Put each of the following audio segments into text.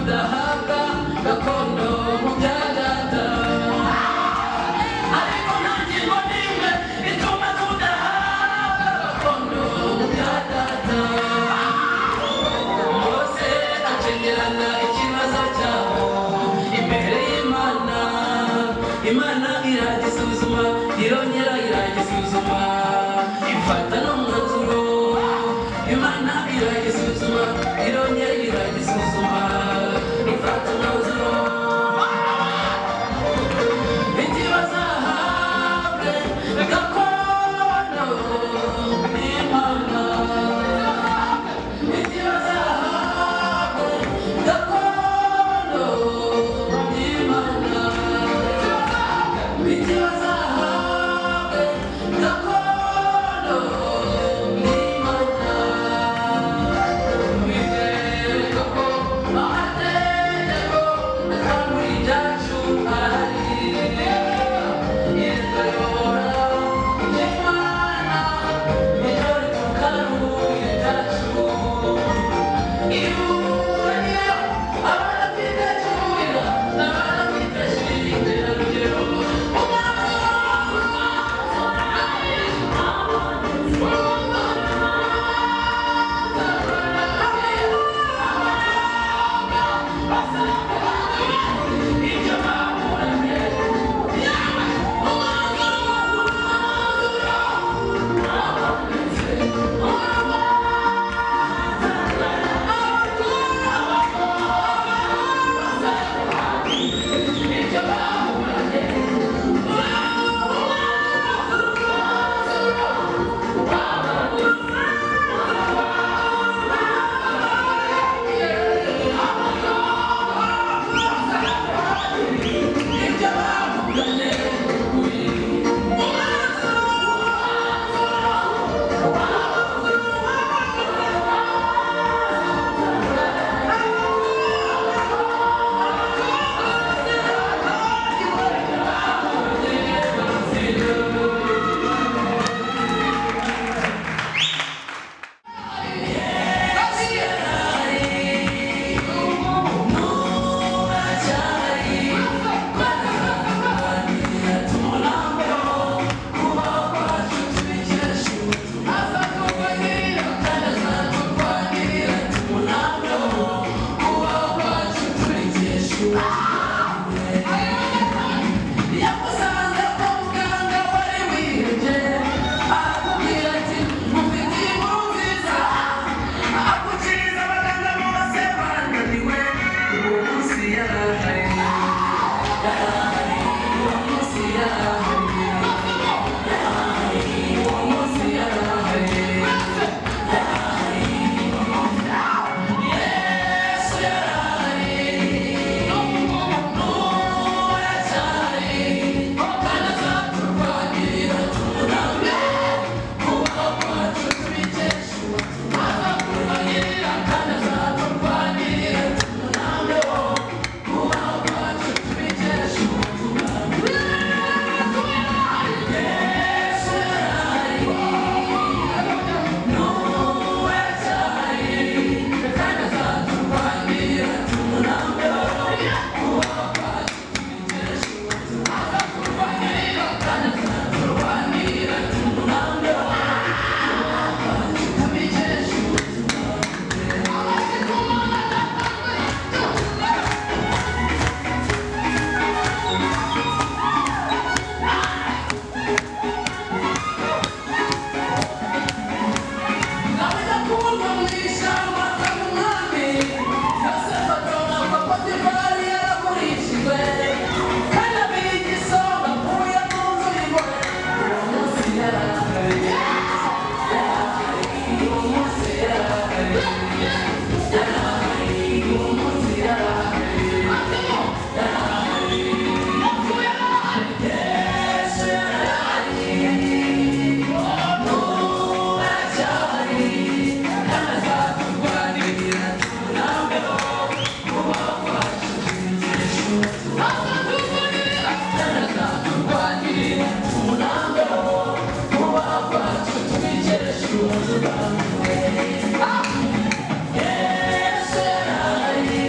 Tudahabwa gakondo mu bya data, ariko nta ngingo n'imwe ituma tudahabwa gakondo mu bya data. Mose acengerana ikibazo cyabo imbere y'Imana. Imana iragisuzuma, irongera iragisuzuma, ifata n'umwanzuro. Imana iragisuzuma, irongera iragisuzuma, ifata umwanzuro. Ikibazo ahabwe gakondo n'Imana, ikibazo ahabwe gakondo n'Imana, ikibazo ahabwe gakondo n'Imana. Twizere ko amategeko atangura ibyacu arahari. Ituyobora Imana, ijoro tukaruhura ibyacu. Ihuriro abadafite cyuhira n'abadafite shinge na rugero. Ibyo baburanye ibyo baburanye. Yamusanze kwa muganga wari wihebye, arakubwira ati: "Mufitiye inkuru nziza." Akukiriza abaganga bose bananiwe. Uwo munsi yarahari, yarahari. Uwo munsi yarahari, yarahari. Uwo munsi yarahari, yarahari. Yesu yarahari, n'ubu aracyahari, kandi azaturwanirira tumunambe. Kubaho kwacu tubikesha azaturwanirira, kandi azaturwanirira tumunambe. Kubaho kwacu tubikesha ubutumwa. Yesu yarahari, n'ubu aracyahari, kandi azaturwanirira tumunambe. Kubaho kwacu tubikesha ubutumwa, azaturwanirira, kandi azaturwanirira tumunambe. Kubaho kwacu tubikesha ubutumwa. Akurwa mu ishyamba akaba umwami. Yosefu atora kwa Potifari yaragurishijwe, kandi abira igisonga akuye mu nzu y'imbohe. Uwo munsi yarahari, yarahari. Uwo munsi yarahari, yarahari. Uwo munsi yarahari, yarahari. Yesu yarahari, n'ubu aracyahari, kandi azaturwanirira tumunambeho. Kubaho kwacu tubikesha ubutumwa, kandi azaturwanirira tumunambeho. Kubaho kwacu tubikesha ubutumwa. Yesu yarahari.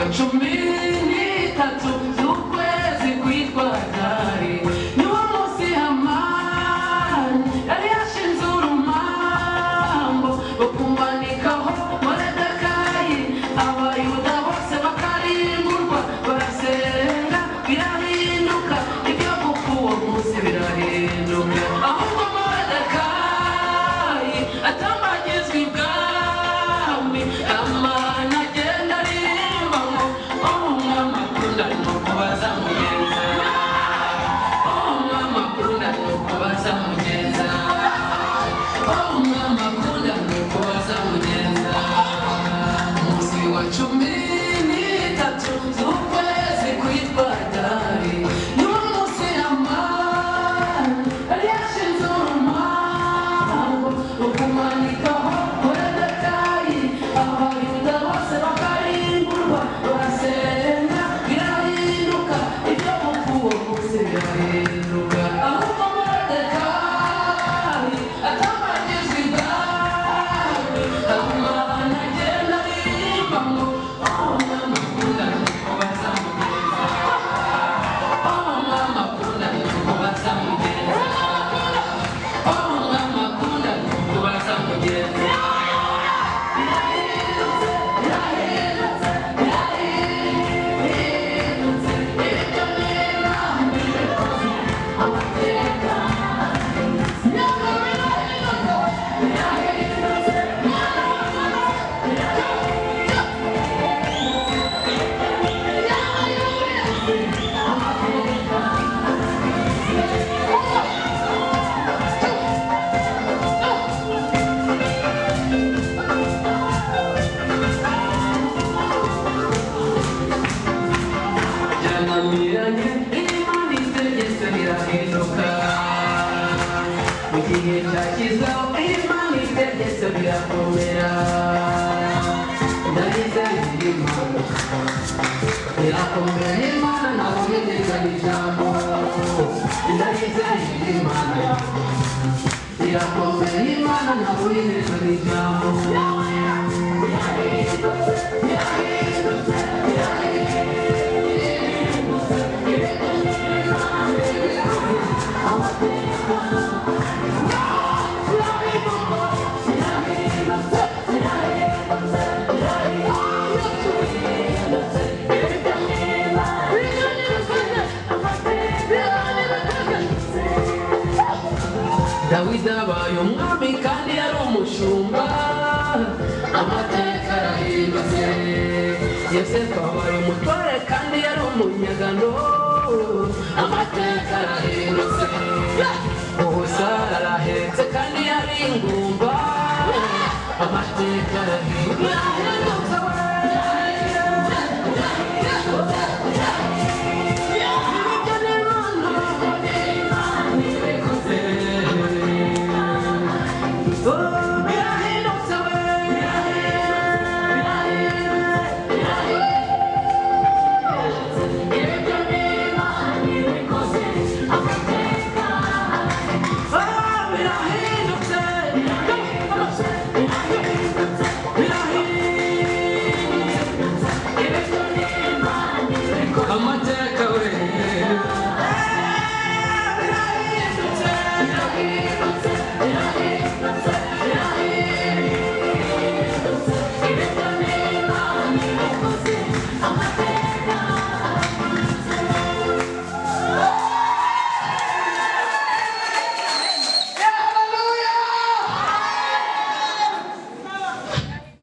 13 z'ukwezi kwitwa Adari, niwo munsi Hamani yari yashinze urumambo rwo kumanikaho Moridekayi, Abayuda bose bakarimburwa. Barasenga birahinduka, ibyo gupfa uwo munsi birahinduka. Ahubwo Moridekayi atambagizwa ibwami, Hamani agenda aririmba ngo: "Umwami akunda nuko bazamugenza, umwami akunda nuko bazamugenza, umwami akunda nuko bazamugenza." Umunsi wa 13 z'ukwezi kwitwa Adari, niwo munsi Hamani yari yashinze urumambo rwo kumanikaho Moridekayi, Abayuda bose bakarimburwa. Barasenga birahinduka, ibyo gupfa uwo munsi birahinduka. Ahubwo Moridekayi atambagizwa ibwami, Hamani agenda aririmba ngo: "Umwami akunda nuko bazamugenza, umwami akunda nuko bazamugenza, umwami akunda nuko bazamugenza." Birahindutse, birahindutse, birahindutse, ibyo ni Imana ibikoze, amateka. Ntabwo birahindutse, birahindutse. Byananiranye, Imana itegetse birahinduka. Mu gihe cyashyizweho, Imana itegetse birakomera. Ndayizeye Imana irakomeye, Imana ntabwo yigezanye ijambo. Ndayizeye Imana irakomeye, Imana ntabwo yigezanye ijambo. Birahindutse, birahindutse, birahindutse. Dawidi abaye umwami kandi yari umushumba, amateka arahindutse. Yosefu abaye umutware kandi yari umunyagano, amateka arahindutse. Ubu Sara arahetse kandi yari ingumba, amateka arahindutse.